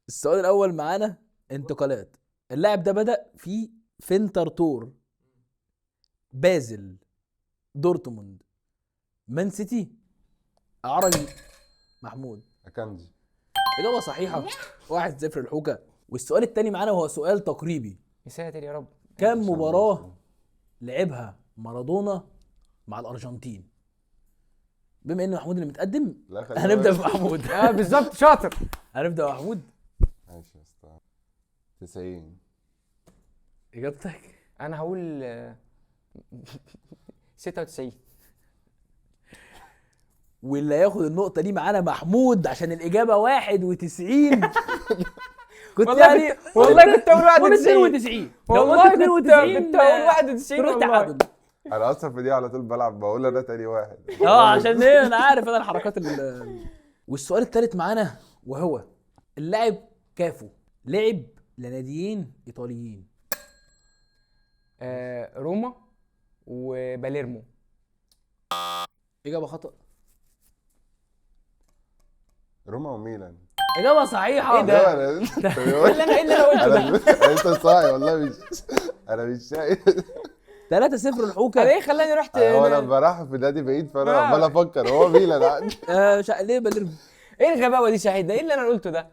السؤال الاول معانا انتقالات. اللاعب ده بدأ في فينترتور، بازل، دورتموند، مان سيتي، عربي. محمود. اكانجي. اجابه صحيحه، 1-0 الحوكه. والسؤال الثاني معانا وهو سؤال تقريبي. يا ساتر يا رب. كم مباراة لعبها مارادونا مع الارجنتين؟ بما ان محمود اللي متقدم لا خلينا هنبدا بمحمود. اه بالظبط، شاطر. هنبدا بمحمود. ماشي يا اسطى، 90. اجابتك؟ انا هقول 96. واللي هياخد النقطة دي معانا محمود عشان الإجابة 91. كنت والله يعني والله كنت اقول قول 91. 92. لو والله قلت كنت 92 كنت اقول 91 تروح والله. تعادل. انا اصلا في دي على طول بلعب بقول انا تاني واحد. اه عشان ايه، انا عارف انا الحركات ال. والسؤال الثالث معانا وهو اللاعب كافو لعب لناديين ايطاليين. روما وباليرمو. اجابه خطا. روما وميلان. اجابه صحيحه. إيه ده؟ ايه ايه اللي انا ايه اللي انا قلته ده؟ انا لسه صاحي والله، مش انا مش شايف. 3-0 الحوكه. انا ايه خلاني رحت هو لما راح في نادي بعيد فانا آه. عمال افكر هو ميلان عندي. مش ليه باليرمو. ايه الغباوه دي شاهد؟ ده ايه اللي انا قلته ده؟